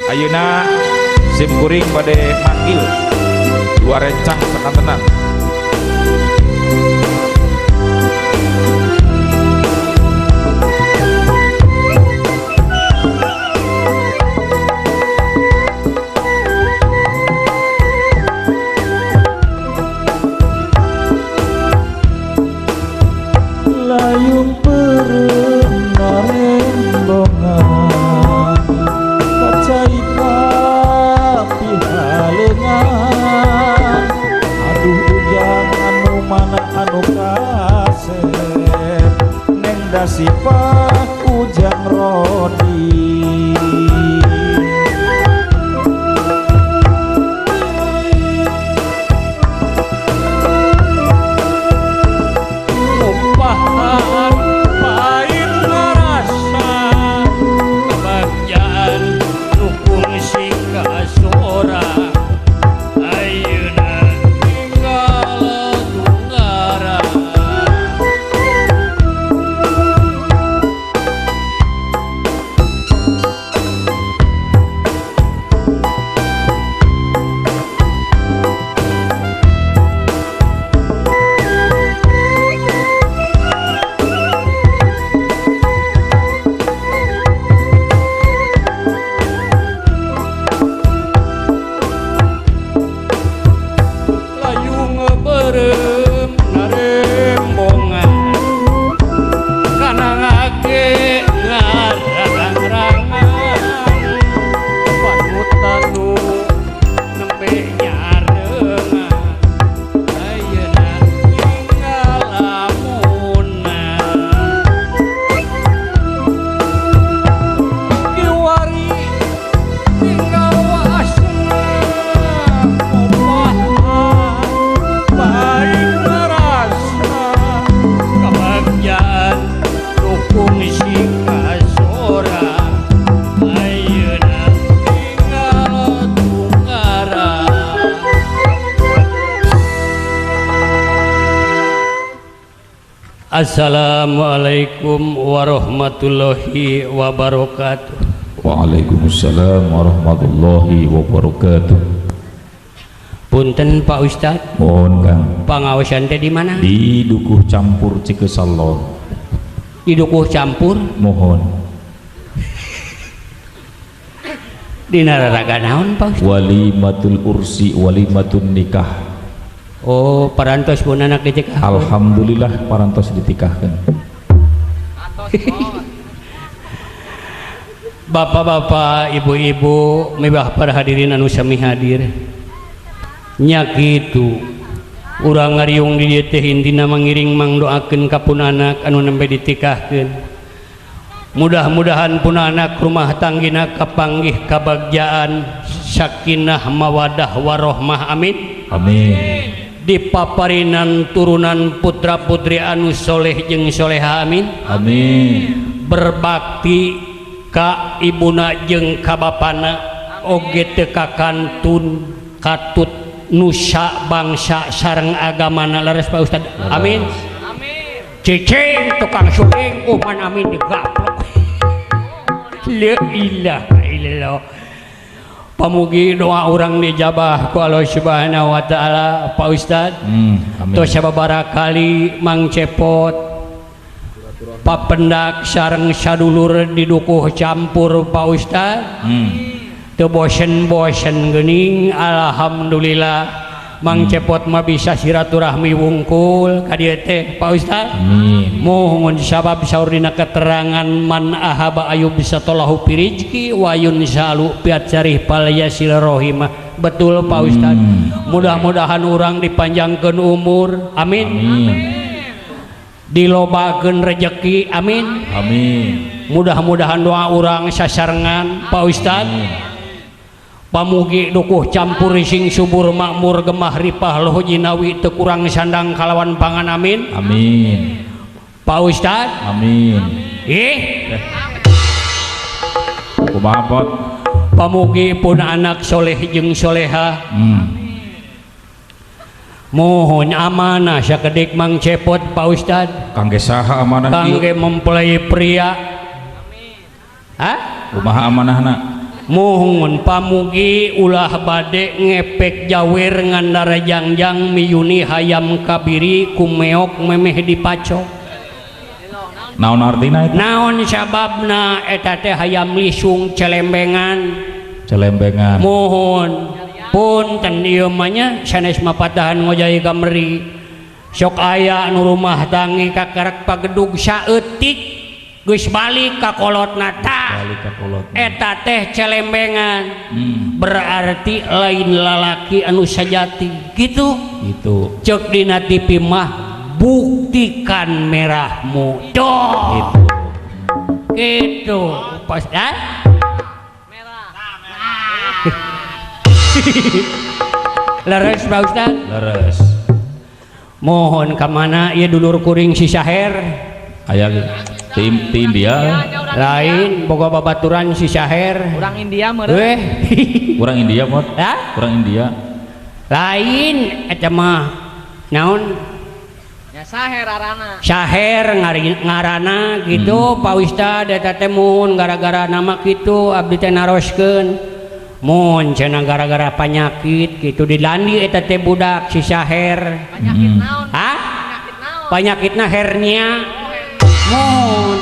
Ayeuna sim kuring bade manggil dua rencang sakantenan. Layung peureum narembongan kacai pihalengan, aduh ujang anu mana anu kasep neng dasipah ujang rodi. Lupahan pahit ngarasa kebahagiaan nu kungsi kasora ayeuna tinggal tunggara. Layung beureum narembongan kana ngage ngarang-rangan panutan nu nembe nyarengan ayeuna tinggal lamunan kiwari tinggal wasna kumaha baik ngarasa kebahagiaan nu kungsi kasora ayeuna tinggal tunggara. Assalamualaikum warahmatullahi wabarakatuh. Waalaikumsalam warahmatullahi wabarakatuh. Punten Pak Ustad, Mohon Kang. Pangaosan teh di mana? Di Dukuh Campur Cikeusal Lor. Di Dukuh Campur? Mohon. Di nararaga naon Pak Ustad? Walimatul ursi walimatun nikah. Oh, parantos pun anak ditikah. Alhamdulillah parantos ditikahkeun. Bapak-bapak, ibu-ibu, mibah para hadirin anu sami hadir. Nya kitu. Urang ngariung di dieu teh intina mangiring mangdoakeun ka pun anak anu nembe ditikahkeun. Mudah-mudahan pun anak rumah tanggina kapanggih kabagjaan sakinah mawadah warohmah, amin. Amin. Dipaparinan turunan putra putri anu soleh jeung soleha, amin. Amin. Berbakti ka ibuna jeung ka bapana oge teu kakantun katut nusa bangsa sareng agamana, leres Pak Ustad? Amin. Cicing tukang syuting uman amin digaplok. La ilaha illallah. Pamugi doa urang dijabah ku Allah Subhanahu wa taala Pak Ustad. Amin. Tos sababaraha kali Mang Cepot papendak sareng sadulur di Dukuh Campur Pak Ustad. Teu bosen-bosen geuning, alhamdulillah Mang Cepot mah bisa silaturahmi wungkul ka dieu teh Pak Ustad. Amin. Mohon sabab saur dina keterangan man ahaba ayub satolahu pirizki wa yunsalu piacarih palyasil rohimah. Betul Pak Ustad. Mudah-mudahan urang dipanjangkeun umur, amin. Amin. Dilobakeun rejeki, amin. Amin. Mudah-mudahan doa urang sasarengan Pak Ustad. Pamugi Dukuh Campur sing subur makmur gemah ripah loh jinawi teu kurang sandang kalawan pangan, amin. Amin. Pak Ustad. Amin. Ih. Kumaha Pot? Pamugi pun anak soleh jeung soleha. Mohon amanah sakedik Mang Cepot Pak Ustad. Kangge saha amanah ieu? Kangge mempelai pria. Hah? Kumaha amanahna? Mohon pamugi ulah bade ngepek jawer ngandara jangjang miyuni hayam kabiri kumeok memeh dipacok. Naon artina itu? Naon sababna eta teh hayam lisung celembengan. Celembengan. Mohon punten ieu mah nya sanes mapatahan ngojay kameri. Sok aya nu rumah tangi kakarek pagedug saeutik geus balik ka kolotna tah. Balik ka kolotna. Eta teh celembengan. Berarti lain lalaki anu sajati. Gitu. Gitu. Cek dina TV mah buktikan merahmu. Doh. Gitu. Gitu. Pas ya? Merah. Leres Pak Ustad? Leres. Mohon ka mana ieu dulur kuring si Saher? Aya tim ti India. Lain boga babaturan si Saher. Urang India meureun. Weh. Urang India mod. Hah? Urang India. Lain eta mah naon? Ya Saher arana. Saher ngarana gitu. Pak Ustad eta teh mun gara-gara nama kitu abdi teh naroskeun. Mun cenah gara-gara panyakit gitu dilandi eta teh budak si Saher. Penyakit naon? Hah? Penyakit naon? Panyakitna hernia. Mun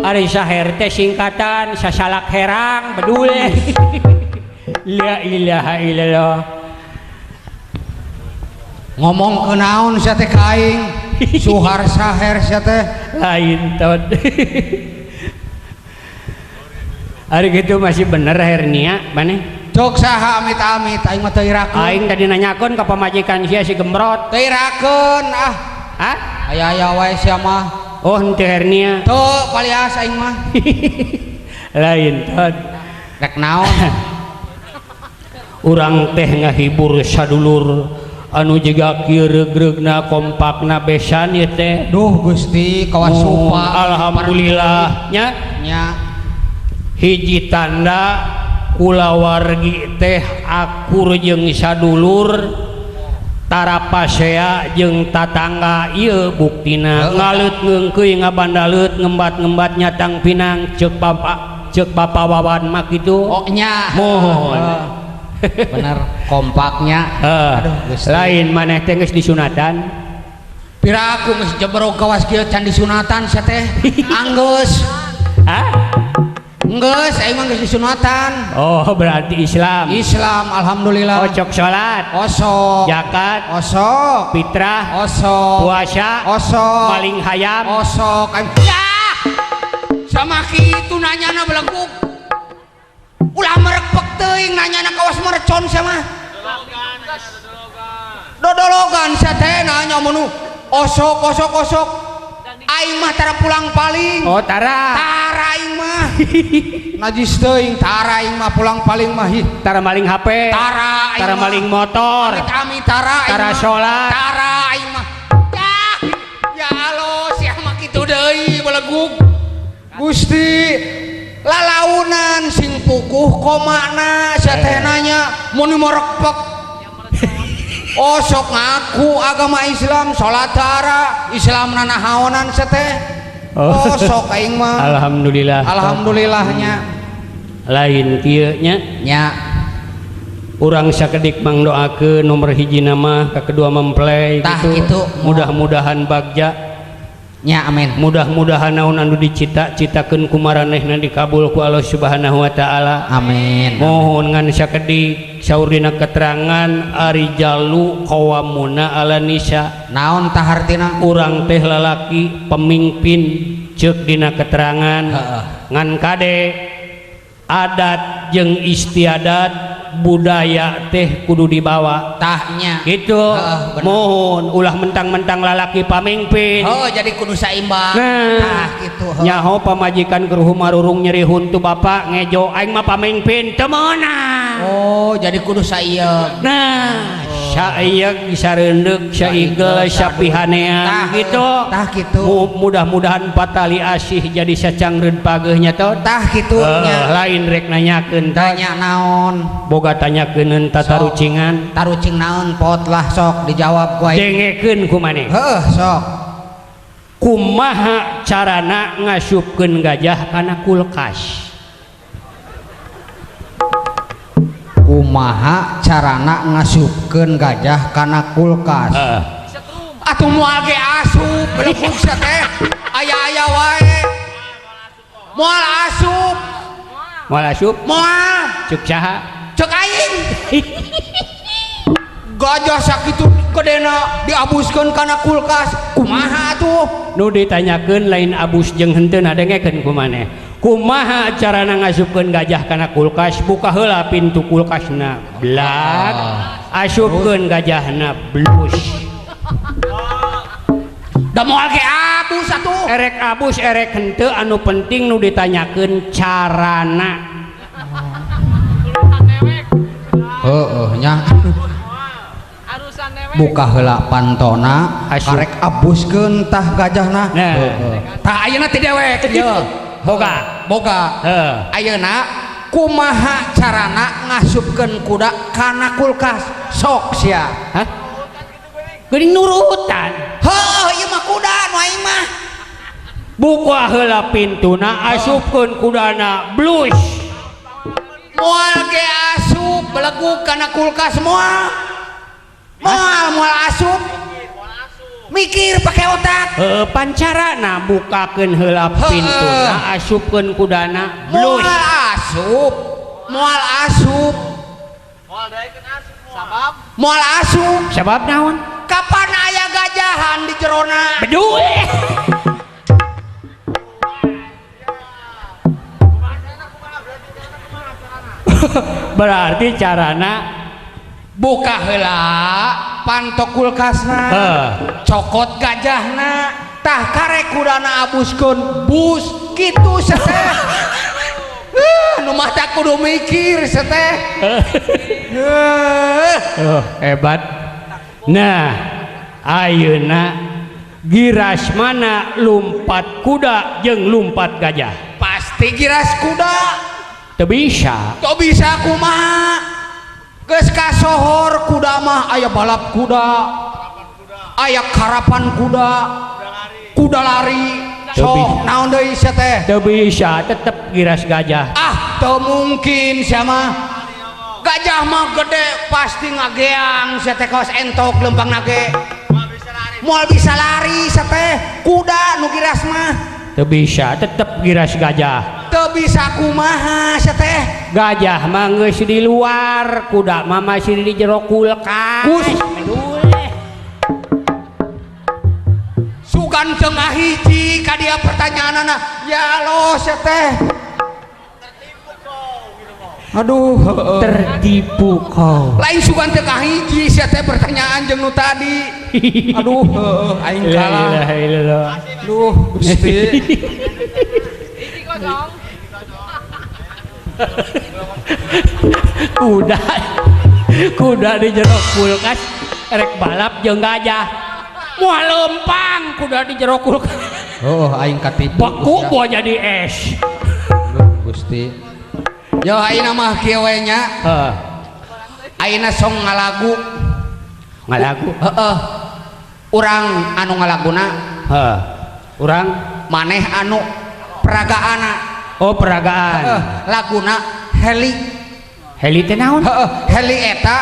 ari Saher teh singkatan sasalak herang bedul. La ilaha illallah. Ngomong ke naon sia teh ka aing? Suhar Saher sia teh. Lain tot. Ari gitu masih bener hernia maneh? Cok saha amit-amit aing mah teu irakeun. Aing tadi nanyakeun ka pamajikan sia si Gembrot. Teu irakeun ah. Hah? Aya-aya wae sia mah. Oh henteu hernia. Teu palias aing mah. Lain tot. Rek naon? Urang teh ngahibur sadulur anu jiga kieu reugreugna kompakna besan ieu teh. Duh Gusti kawas Oh, supa. Alhamdulillah nya. Nya. Hiji tanda kulawargi teh akur jeung sadulur tarapasea jeung tatangga ieu buktina ngaleut ngeungkeuy ngabandaleut ngembat-ngembat nyatang pinang cek bapak Wawan mah kitu. Oh nya. Mohon. Bener kompaknya. Aduh Gusti. Lain maneh teh geus disunatan. Piraku geus jebrog kawas kieu can disunatan sia teh. Anggeus. Hah? Geus aing mah geus disunatan. Oh berarti Islam. Islam alhamdulillah. Ocok salat. Osok. Zakat. Osok. Fitrah. Osok. Puasa. Osok. Maling hayam. Osok. Ya. Sama kitu nanyana beleguk. Ulah merekpek teuing nanyana kawas mercon sia mah. Dodologan sia teh nanya menu osok osok osok. Aing mah tara pulang paling. Oh tara. Tara aing mah. Najis teuing tara aing mah pulang paling mah. Tara maling HP. Tara aing tara maling motor. Amit-amit tara aing tara salat. Tara aing mah. Ya, ya Allah sia mah kitu deui beleguk. Gusti lalaunan sing pukuh komana sia teh nanya mun morekpek. Osok ngaku agama Islam salat tara Islam nanahaonan sia teh. Osok aing mah. Alhamdulillah. Alhamdulillahnya. Lain kieu nya. Nya. Urang sakedik mangdoakeun nomor hiji nama ka kedua mempelai gitu. Mudah-mudahan bagja. Nya amin. Mudah-mudahan naon anu dicita-citakeun ku maranehna dikabul ku Allah Subhanahu wa taala. Amin. Mohon ngan sakedik saur dina keterangan ari jalu qawamuna ala nisa. Naon tah hartina? Urang teh lalaki pemimpin ceuk dina keterangan. Ngan kade adat jeung istiadat budaya teh kudu dibawa tahnya gitu. Mohon ulah mentang-mentang lalaki pamimpin. Oh jadi kudu saimbang. Nah tah gitu. Nyaho pamajikan keur humarurung nyeri huntu bapak ngejo aing mah pamimpin teu meunang. Oh jadi kudu saieug. Nah saieug sareundeuk saigel sapihanean gitu. Tah gitu. Mudah-mudahan patali asih jadi sacangreun pageuhnya tot. Tah kitu nya. Lain rek nanyakeun tah. Tanya naon? Boga tanyakeun tatarucingan. Tarucing naon pot lah sok dijawab ku aing. Dengekeun ku maneh. Heuh sok. Kumaha carana ngasupkeun gajah kana kulkas? Heeh. Atuh moal ge asup belegug sia teh. Aya-aya wae. Moal asup. Moal asup? Moal. Cuk saha? Cek aing. Gajah sakitu gedena diabuskeun kana kulkas. Kumaha atuh? Nu ditanyakeun lain abus jeung henteu, dengekeun ku maneh. Kumaha carana ngasupkeun gajah kana kulkas? Buka heula pintu kulkasna. Blak. Asupkeun gajahna blus. Da moal ge abus atuh. Erek abus erek henteu, anu penting nu ditanyakeun carana. Heeh nya. Buka heula pantona, karek abuskeun tah gajahna. Nah. Heeh. Tah ayeuna ti dewek ieu. Boga. Boga. Heeh. Ayeuna kumaha carana ngasupkeun kuda kana kulkas? Sok sia. Hah? Geuning nurutan. Heuh, ieu mah kuda nu aing mah. Buka heula pintuna, asupkeun kudana blus. Moal ge asup belegug kana kulkas moal. Moal moal asup. Mikir pakai otak. Heuh, pancarana bukakeun heula pintuna, asupkeun kudana blus. Moal asup. Moal asup. Moal daekeun asup. Sabab moal asup. Sabab naon? Kapan aya gajahan di jerona? Beduh. Berarti carana buka heula panto kulkasna, cokot gajahna, tah karek kudana abuskeun bus kitu seteh. Nu mah tak kudu mikir seteh. Oh, hebat. Nah, ayeuna giras mana lumpat kuda jeung lumpat gajah? Pasti giras kuda. Teu bisa. Teu bisa kumaha? Geus kasohor kuda mah aya balap kuda, aya karapan kuda, kuda lari. Sok naon deui sia teh? Teu bisa, tetep giras gajah. Ah, teu mungkin sia mah. Gajah mah gede pasti ngageang sia teh kawas entok lempang nage. Moal bisa lari sia teh. Kuda nu giras mah. Teu bisa, tetep giras gajah. Teu bisa kumaha sia teh? Gajah mah geus di luar, kuda mah masih di jero kulkas. Sugan tengah hiji ka dia pertanyaanana. Ya Allah sia teh. Aduh, tertipu kau. Lain sugan tengah hiji sia teh pertanyaan jeung nu tadi. Aduh, aing kalah. La ilaha illallah. Aduh, Gusti. Kuda, kuda di jero kulkas rek balap jeung gajah. Moal lempang kuda di jero kulkas. Oh, aing katipu. Beku buah jadi es. Aduh, Gusti. Yo ayeuna mah kieu we nya. Heeh. Ayeuna song ngalagu. Ngalagu? Heeh. Urang anu ngalaguna. Heeh. Urang maneh anu peragaana. Oh, peragaan. Heeh, laguna Heli. Heli teh naon? Heeh, Heli eta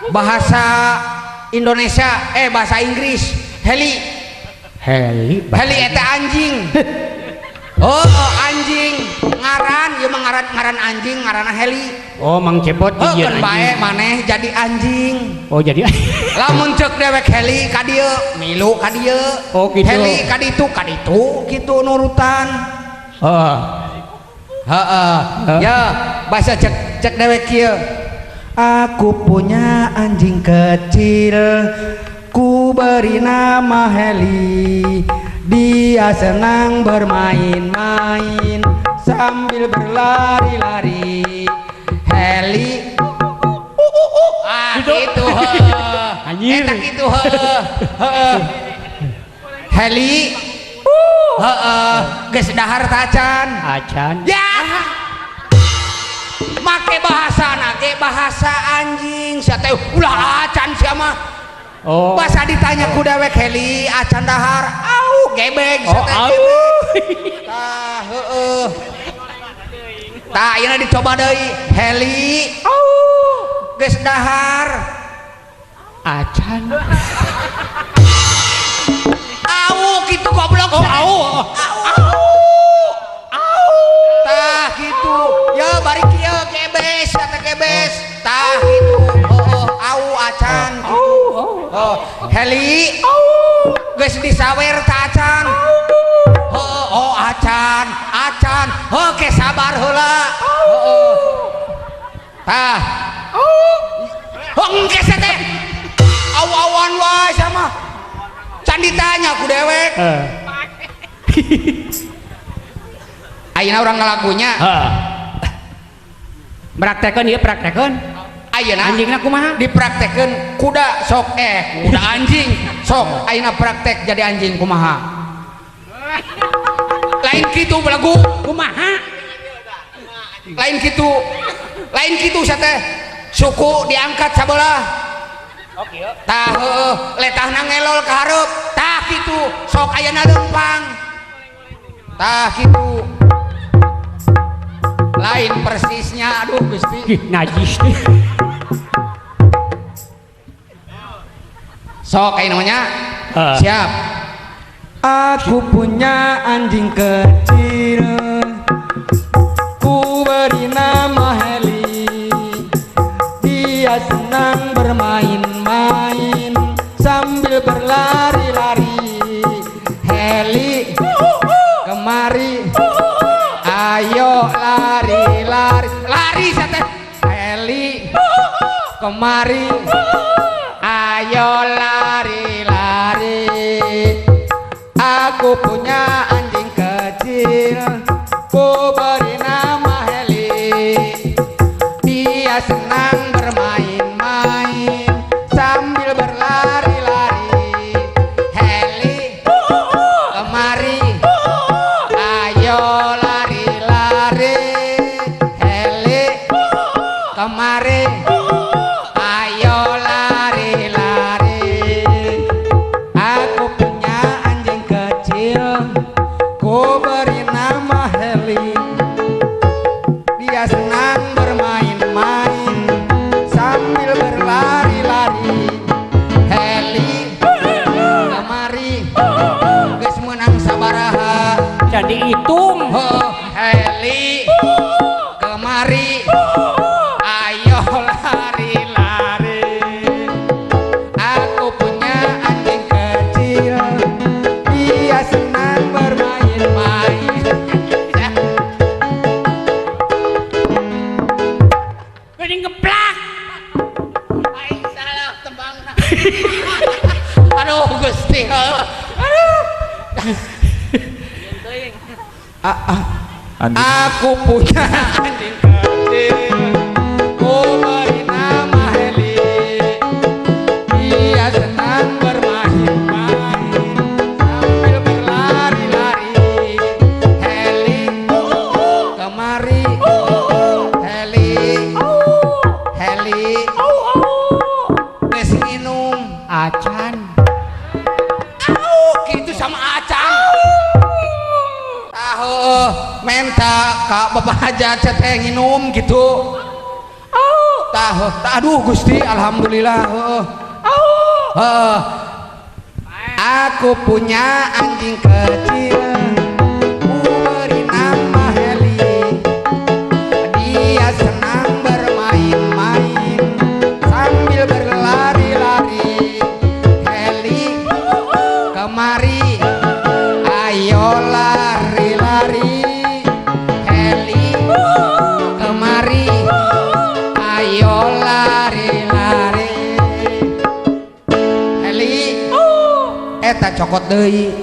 bahasa Indonesia, bahasa Inggris. Heli. Heli. Heli eta anjing. Oh, anjing. Ngaran ieu mah ngaran anjing ngaranna Heli. Oh, Mang Cepot heuh keun bae maneh jadi anjing. Oh, jadi. Lamun ceuk dewek Heli ka dieu, milu ka dieu. Oh, gitu. Heli ka ditu, ka ditu kitu nurutan. Heeh. Heeh. Ya, bahasa cek dewek kieu. Aku punya anjing kecil, ku beri nama Heli. Dia senang bermain-main sambil berlari-lari. Heli. Ah, gitu. Anjir. Eta kitu heuh. Heeh. Heli. Heeh, geus dahar tacan. Acan. Ya. Make bahasana ge bahasa anjing sia teh ulah acan sia mah. Oh. Bahasa ditanya ku dewek Heli acan dahar. Au gebeg sia teh. Oh, au. Tah heueuh. Tah ayeuna dicoba deui Heli. Au. Geus dahar. Acan. Au kitu goblok. Oh, au. Au. Au. Tah kitu. Ya bari kieu gebes kata gebes. Tah kitu. Oh, au acan kitu. Oh, Heli. Geus disawer ta acan. Oh, oh acan, acan. Oke sabar heula. Heeh. Tah. Oh, engke teh. Aw-awan wae sama. Can ditanya ku dewek. Heeh. Ayeuna urang ngalagunya. Heeh. Praktekeun ieu praktekeun. Ayeuna Anjingna kumaha? Dipraktekeun kuda sok kuda anjing sok ayeuna praktek jadi anjing kumaha. Lain kitu belagu Kumaha? Lain kitu. Lain kitu sia teh. Suku diangkat sabelah. Tah heueuh, letahna ngelol ka hareup. Tah kitu, sok ayeuna leumpang. Tah kitu. Lain persisnya, aduh Gusti. Ih, najis teh. Sok ayeuna namanya. Heeh. Siap. Aku punya anjing kecil, ku beri nama Heli. Dia senang bermain-main sambil berlari-lari. Heli, kemari, ayo lari-lari. Lari sia teh. Heli, kemari, ayo lari-lari. Aku punya anjing kecil, ku beri nama Heli. Dia senang bermain-main sambil berlari-lari. Heli, kemari, ayo lari-lari. Heli, kemari, ayo lari-lari. Aku punya anjing kecil, ku beri nama Heli. Dia senang bermain-main sambil berlari-lari. Heli, kemari, geus meunang sabaraha. Can dihitung. Heuh, Heli, kemari, ayo lari-lari. Aku punya anjing kecil, dia senang bermain-main. Geuning ngeplak. Aing salah tembangna. Aduh Gusti. Aduh. Anjing. Aku punya anjing kecil, ku beri nama Heli. Dia senang bermain-main sambil berlari-lari. Heli, kemari. Heli, Heli, geus nginum. Acan. Au, kitu sama acan. Tah heueuh, menta ka bapak hajat teh nginum gitu. Tah, tah aduh Gusti, alhamdulillah heueuh. Heuh. Aku punya anjing kecil, ku beri nama Heli. Dia senang bermain-main sambil berlari-lari. Heli, kemari, ayo lari-lari. Heli, kemari, ayo lari-lari. Heli, eta cokot deui.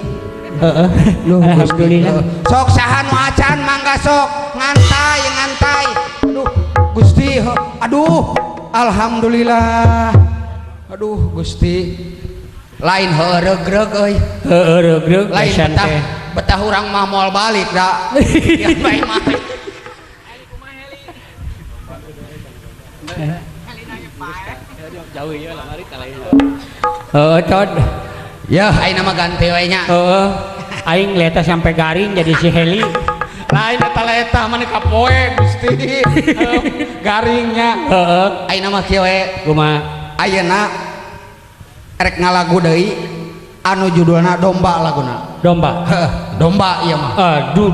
Heeh. Alhamdulillah. Sok saha nu acan mangga sok ngantai ngantai. Aduh, Gusti, aduh, alhamdulillah. Aduh Gusti. Lain heueuh regreg euy. Heeh, regreg Lain pisan betah teh. Betah urang mah moal balik da. Ya bae mah. Heeh, Cod. Ya ayeuna mah ganti we nya. Heeh. Aing leta sampai garing jadi si Heli. Lain eta letah maneh kapoe Gusti. Garingnya. Heeh. Ayeuna mah kieu we. Kumaha? Ayeuna rek ngalagu deui anu judulna domba laguna. Domba. Heuh, domba ieu mah. Adu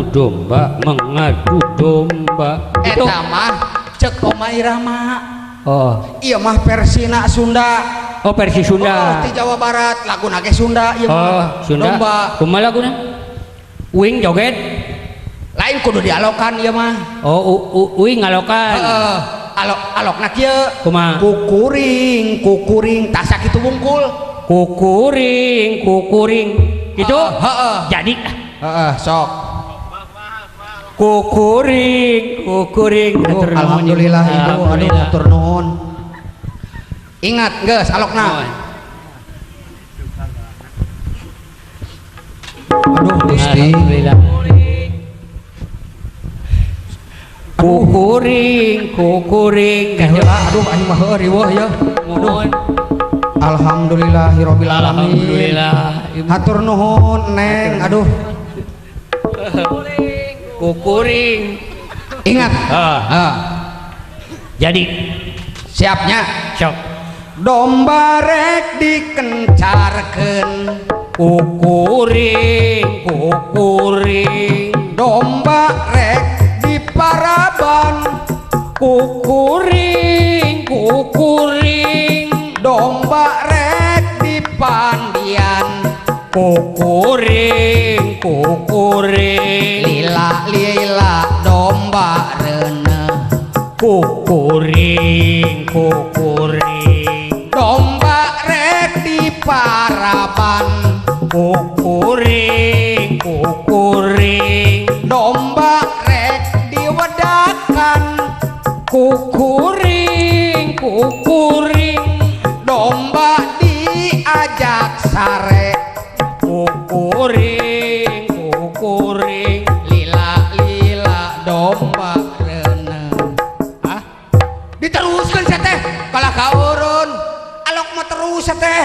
domba mengadu domba. Itu. Eta mah cek Oma Irama. Oh. Ieu mah versina Sunda. Oh, versi Sunda. Oh, ti Jawa Barat laguna ge Sunda ieu mah. Oh, Sunda. Domba. Kumaha laguna? Uing joget. Lain kudu dialokan ieu mah. Oh, uing ngalokan. Heeh. Alok alokna kieu. Kumaha? Kukuring, kukuring tah sakitu wungkul. Kukuring, kukuring. Gitu? Heeh. Jadi heeh, sok. Kukuring, kukuring. Aduh, alhamdulillah ibu, aduh hatur nuhun. Ingat geus alokna. Aduh Gusti. Alhamdulillah. Kukuring, kukuring. Heula aduh aing mah heueuh riweuh ye. Nuhun. Alhamdulillahirabbil alamin. Alhamdulillah. Hatur nuhun Neng, aduh. Kukuring. Ingat. Ah. Ah. Jadi siapnya. Sok. Domba rek dikencarkeun. Kukuring, kukuring. Domba rek diparaban. Kukuring, kukuring. Domba rek dipandian. Kukuring, kukuring. Lila lila domba reuneuh. Kukuring, kukuring. Domba rek diparaban. Kukuring, kukuring. Domba rek diwedakan. Kukuring, kukuring. Domba diajak sare. Kukuring, kukuring. Lila lila domba reuneuh. Hah? Diteruskeun sia teh kalah ka urun. Alok mah terus sia teh.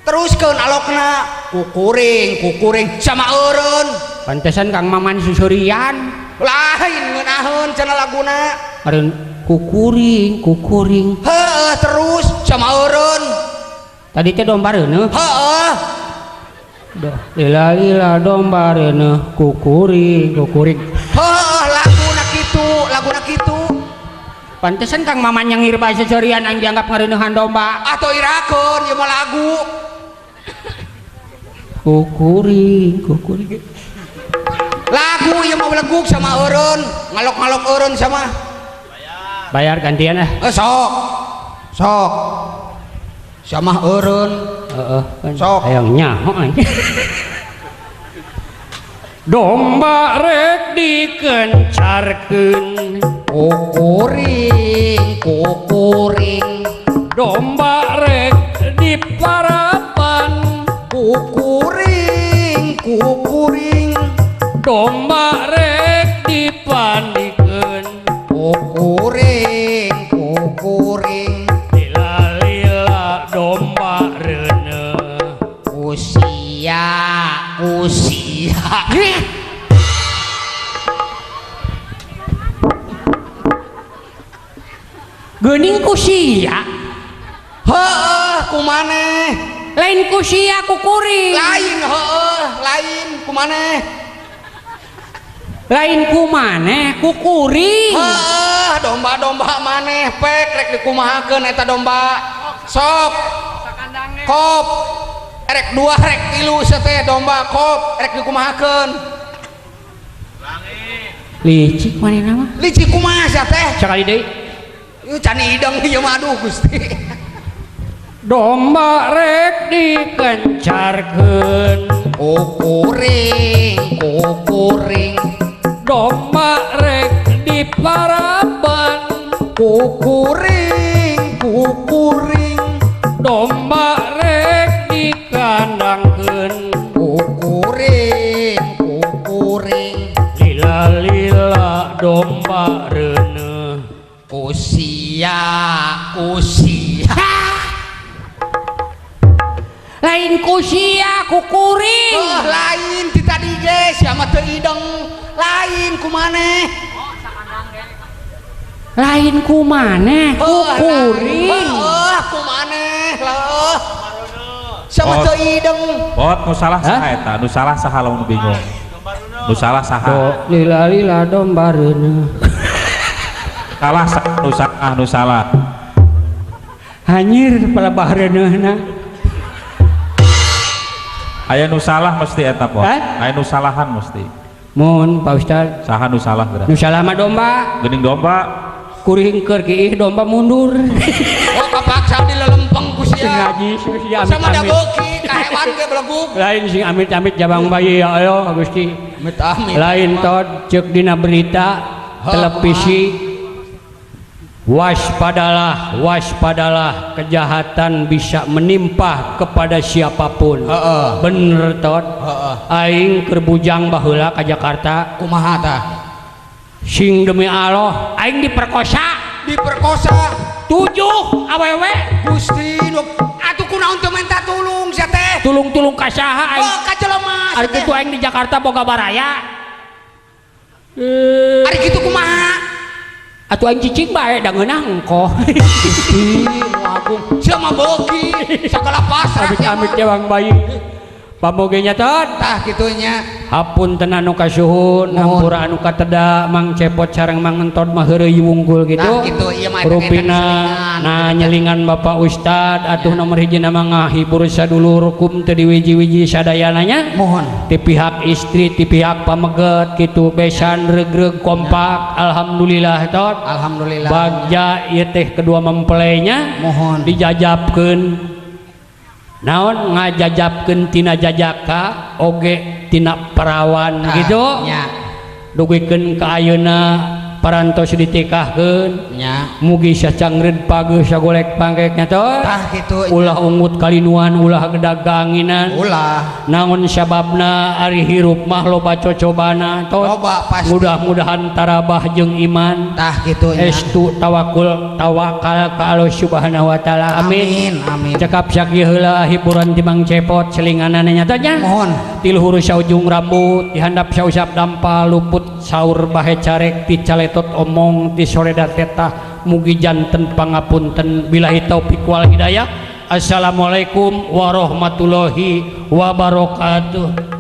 Teruskeun alokna. Kukuring, kukuring sama eureun. Pantesan Kang Maman susurian. Lain ngeunaheun cenah laguna. Eureun kukuring, kukuring. Heueuh terus sama eureun. Tadi teh domba reuneuh. Heueuh. Lila lila domba reuneuh kukuring, kukuring. Heueuh laguna kitu, laguna kitu. Pantesan Kang Maman nyengir bae seserian aing dianggap ngareuneuhan domba. Atuh irakeun ieu mah lagu. Kukuring, kukuring. Lagu ieu mah belegug sama eureun, ngalok-ngalok eureun sama. Bayar gantian ah. Sok. Sok. Sama eureun. Heeh, sok. Hayang nyaho aing. Domba rek dikencarkeun. Kukuring, kukuring. Domba rek diparapan. Kukuring, kukuring. Domba rek dipandikeun. Kukuring, kukuring. Lila lila domba reuneuh. Kusia, kusia. Geuning kusia. Heueuh kumaneh? Lain kusia kukuring. Lain heueuh, lain kumaneh? Lain kumaneh kukuring. Heueuh, domba-domba maneh pek rek dikumahakeun eta domba. Sok. Kop. Rek dua rek tilu seteh domba kop rek dikumahakeun. Licik manehna mah. Licik kumaha sia teh? Sakali deui. Ieu can hideng ieu mah aduh Gusti. Domba rek dikencarkeun. Kukuring, kukuring. Domba rek diparaban. Kukuring, kukuring. Domba rek dikandangkeun. Kukuring, kukuring. Lila lila domba reuneuh. Kusia, kusia. Lain kusia kukuring. Oh, lain ti tadi ge sia Ideng lain ku maneh. Lain ku maneh, ku kuring. Heuh, ku maneh leuh. Sama Oh. teu ideng. Pot nu salah Hah? saha eta? Nu salah saha lamun bingung? Nu salah saha? Do lila lila domba reuneuh. Salah saha nu salah nu salah. Hanyir palebah reuneuhna. Aya nu salah mesti eta pot. Hah? Aya nu salahan mesti. Mun Pak Ustad. Saha nu salah geura? Nu salah mah domba. Geuning domba. Kuring keur kiih domba mundur. Oh, kapaksa dilelempeng ku Sing sia. ngaji sing Sama da amit-amit. beuki ka hewan ge belegug. Lain sing amit-amit jabang bayi ya Allah Gusti. Amit amit. Lain tod ceuk dina berita televisi, waspadalah, waspadalah, kejahatan bisa menimpa kepada siapapun. Bener tod. Aing keur bujang baheula ka Jakarta. Kumaha tah? Sing demi Allah aing diperkosa. Diperkosa. 7 awewe. Gusti nu atuh kunaon teu minta tulung sia teh? Tulung-tulung ka saha aing? Oh, ka jelema sia Ari teh. kitu aing di Jakarta boga baraya. Ari kitu kumaha? Atuh aing cicing bae da ngeunah engkoh. Gusti nu agung. Sia mah beuki sagala pasrah sia Amit-amit mah. jawang bayi. Pamoge nya tod. Tah kitu nya. Hapunten anu kasuhun, Nuhun. hampura anu kateda, Mang Cepot sareng Mang Entot mah heureuy wungkul gitu. Tah kitu ieu mah Rupina eta-eta nah nyelingan Bapak Ustad atuh nomor hiji nama ngahibur sadulur kum teu diwiji-wiji sadayananya. Mohon. Ti pihak istri, ti pihak pameget kitu besan regreg kompak, alhamdulillah tot. Alhamdulillah. Bagja ieu teh kedua mempelainya. Mohon. Dijajabkeun naon, ngajajabkeun tina jajaka oge tina perawan Tah, gitu nya. dugikeun ka ayeuna parantos ditikahkeun. Nya. Mugi sacangreud pageuh sagolek pangkeknya tot. Tah kitu. Ulah ungut kalinuan, ulah gedaganginan. Ulah. Naon sababna, ari hirup mah loba cocobana tot. Loba, pasti. Mudah-mudahan tarabah jeung iman. Tah kitu nya. Estu tawakul tawakal ka Allah Subhanahu wa taala, amin. Amin, amin. Cekap sakieu heula hiburan ti Mang Cepot selinganana nya teh nya. Mohon. Ti luhur saujung rambut, dihandap sausap dampal, luput saur bahe carek, ti caletot omong, ti soreda tetah, mugi janten pangapunten, billahi taufik wal hidayah. Assalamualaikum warahmatullahi wabarakatuh.